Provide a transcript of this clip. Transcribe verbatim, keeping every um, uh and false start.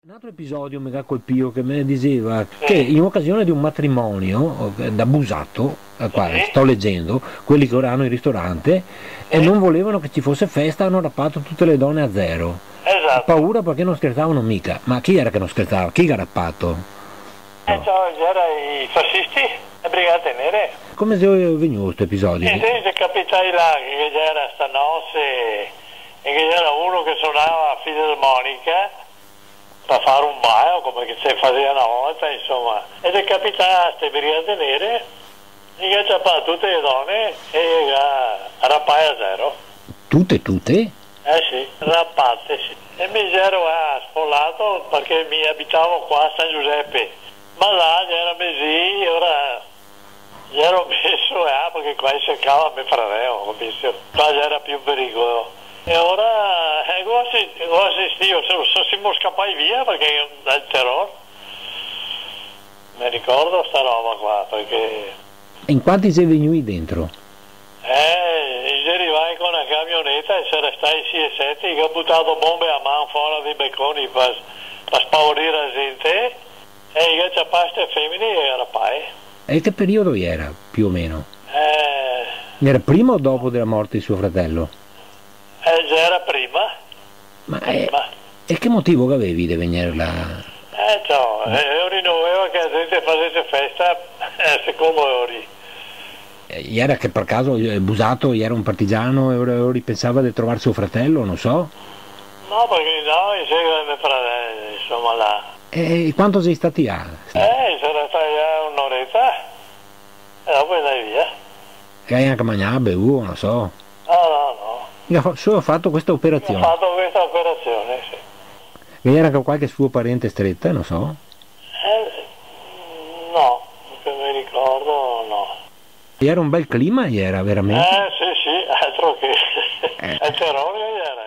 Un altro episodio me ga colpìo, che me diseva che in occasione di un matrimonio, eh, da Busato, eh, qua, sì, sto leggendo, quelli che ora hanno il ristorante, e non volevano che ci fosse festa, hanno rapato tutte le donne a zero. Esato. Paura perché non scherzavano mica. Ma chi era che non scherzava? Chi ga rapato? Eh, ciò, gera i fascisti, le Brigate Nere. Come xe vegnù sto episodio? Eh, sì, xe capità là che gera sta note e che gera uno che sonava la fisarmonica par far un balo, come che se faseva na volta, insoma. E xe capità a ste Brigate Nere, i ga ciapà tute le done e i ga rapae a zero. Tute, tute? Eh sì, rapate, sì. E mi gero, eh, sfolà, parché mi abitavo qua a San Giusepe. Ma là gera me zii, ora gero meso, eh, parché qua i sercava me fradeo, capìo? Qua gera pì pericolo. E ora, eh, go asi-, go asistìo, se, se semo scapai via parché el teror. Me ricordo sta roba qua, parché... In quanti xe vegnui dentro? Eh, i xe rivai co na camioneta e i xe restai sie, sete, i ga butà bombe a man fora dei balconi par, par spavorirar la zente, e i ga ciapà ste femene e rapai. E che periodo gera, più o meno? Eh. Gera prima o dopo dela morte de suo fratello? Eh, gera prima. Ma, eh, prima. E che motivo che gavevi de vegner là? Eh, ciò, eh, lori no voleva che la zente fasese festa, eh, secondo lori. Eh, gera che par caso, eh, Busato gera un partigiano e lori, lori pensava de trovar suo fratello, no so? No, parché no, i xe grandi fradei, insoma, là. E quanto xe stati là? Eh, i xe stati là un'oreta, e dopo i xe ndai via. Che i ga anca magnà, bevù, no so. No, no, no. I ga fa-, solo fato questa operazione. I ga fato questa operazione, sì. Che gera anca qualche suo parente streta, no so. Eh, no, che me ricordo, no. Gera un bel clima, gera veramente. Eh, sì, sì, altro che. Eh. El teror che gera.